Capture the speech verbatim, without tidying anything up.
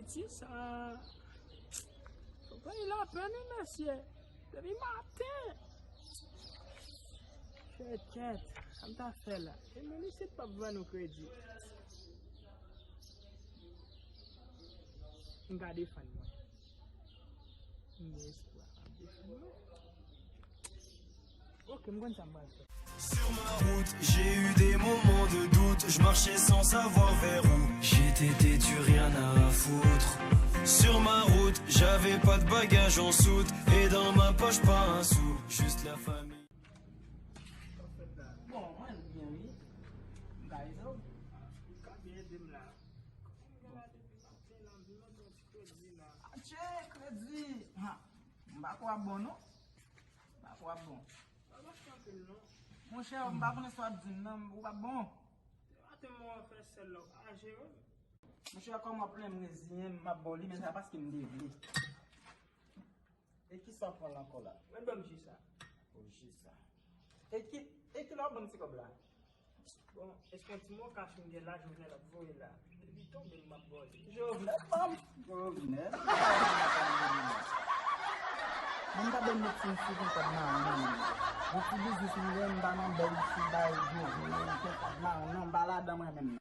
Ti sa. Fò pa gen lapenn wi mesye. Depi maten. Tchèt, tchèt. Sa m ta fè la? E moun isit p ap vann ou kredi. M ka defann mwen. M gen espwa m ap defann mwen. Ok, m konn sa m pral fè. Sur ma route, j'ai eu des moments de doute. Je marchais sans savoir vers où. J'étais têtu, rien à foutre. Sur ma route, j'avais pas de bagage en soute. Et dans ma poche, pas un sou. Juste la famille. Bon, mwen byen wi. M ka ede w? Ou ka byen ede m la. Kòman m gen la depi maten la, m vin mande yon ti kredi la. Atchè, kredi! Ha! M pa kwè w ap bon non. M pa kwè w ap bon. Pa mache anpil non. Monchè, m pa konnen sa w ap di m nan, ou p ap bon. Depi maten mwen fè sèl la, ou pa jere m. Monchè, kòman w ap plenyen m reziyen m, m ap ba w li, men sa paske m te vle. E kisa w pran la ankò la? Mwen ban m ji sa. O, ji sa. E ki, e kilè w ban m ti kòb la? Bon, èske yon ti mokach m gen la, Jovenel ap voye la? Depi tonbe m ap ba w li. Jovenel, ban m. Jovenel. Mwen m pa ban m medsin si gen kòb mawon nan men m. Yon ti biznis m gen, m pa nan bèl ti bay Jovenel, gen kòb mawon non, m pa ladan mwen menm.